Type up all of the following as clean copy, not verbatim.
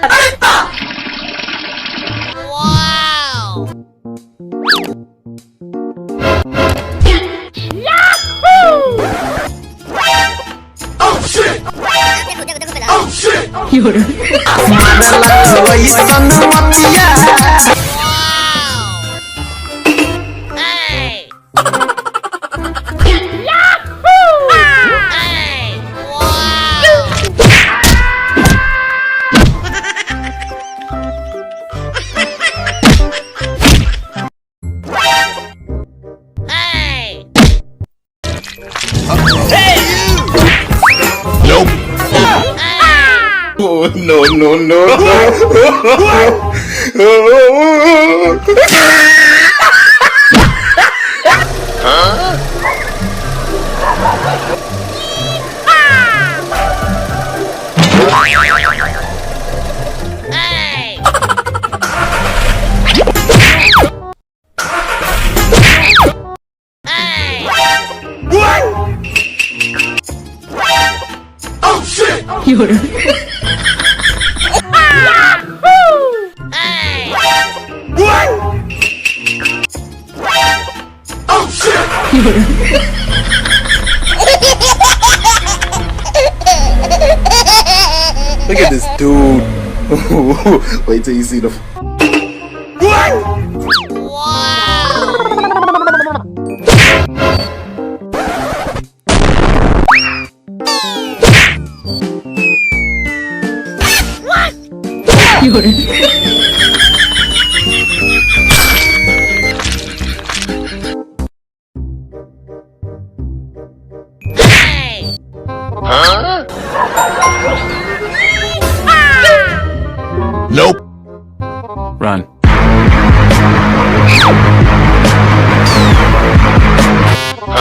Wow! Oh shit! Oh shit! Wow! Hey! Yahoo! Hey! Wow! Hey! Nope. Hey! Oh no no no! Hey! Hey! Oh shit! Hey! Oh shit! Look at this dude. Wait till you see the. Wow! Hey! Nope. Run. Hey!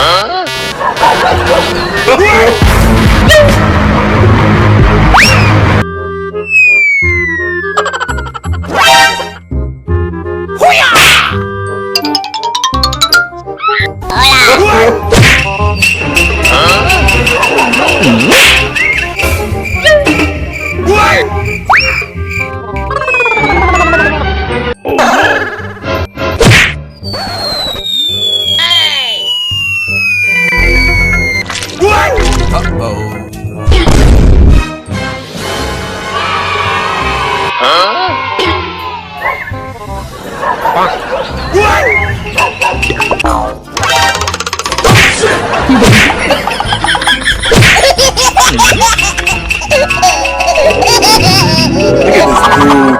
Look at this dude.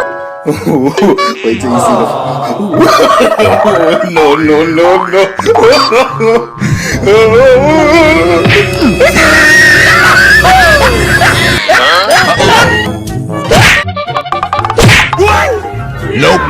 Wait till you see the. No no no no! Nope.